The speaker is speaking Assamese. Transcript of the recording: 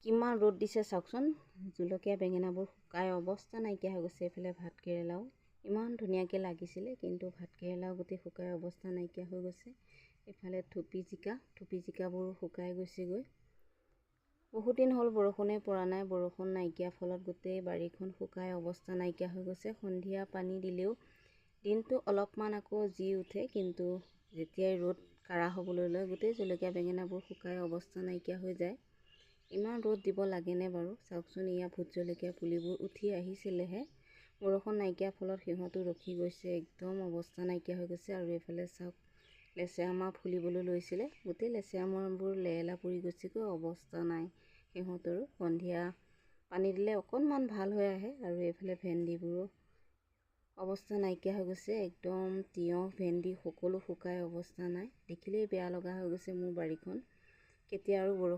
কিমান ৰ'দ দিছে চাওকচোন। জলকীয়া বেঙেনাবোৰ শুকাই অৱস্থা নাইকিয়া হৈ গৈছে। এইফালে ভাত কেৰেলাও ইমান ধুনীয়াকৈ লাগিছিলে, কিন্তু ভাত কেৰেলাও গোটেই শুকাই অৱস্থা নাইকিয়া হৈ গৈছে। এইফালে থুপি জিকা, থুপি জিকাবোৰো শুকাই গৈছেগৈ। বহুত দিন হ'ল বৰষুণেই পৰা নাই। বৰষুণ নাইকিয়া ফলত গোটেই বাৰীখন শুকাই অৱস্থা নাইকিয়া হৈ গৈছে। সন্ধিয়া পানী দিলেও দিনটো অলপমান আকৌ জি উঠে, কিন্তু যেতিয়াই ৰ'দ কাঢ়া হ'বলৈ লয়, গোটেই জলকীয়া বেঙেনাবোৰ শুকাই অৱস্থা নাইকিয়া হৈ যায়। ইমান ৰ'দ দিব লাগেনে বাৰু? চাওকচোন, এয়া ভোট জলকীয়া পুলিবোৰ উঠি আহিছিলেহে, বৰষুণ নাইকিয়া ফলত সিহঁতো ৰখি গৈছে, একদম অৱস্থা নাইকিয়া হৈ গৈছে। আৰু এইফালে চাওক, লেচেৰা মাহ ফুলিবলৈ লৈছিলে, গোটেই লেচেৰা মাহবোৰ লেৰেলা পৰি গৈছেগৈ, অৱস্থা নাই সিহঁতৰো। সন্ধিয়া পানী দিলে অকণমান ভাল হৈ আহে। আৰু এইফালে ভেন্দিবোৰো অৱস্থা নাইকিয়া হৈ গৈছে একদম। তিয়ঁহ, ভেন্দি সকলো শুকাই অৱস্থা নাই। দেখিলেই বেয়া লগা হৈ গৈছে মোৰ বাৰীখন। কেতিয়া আৰু বৰষুণ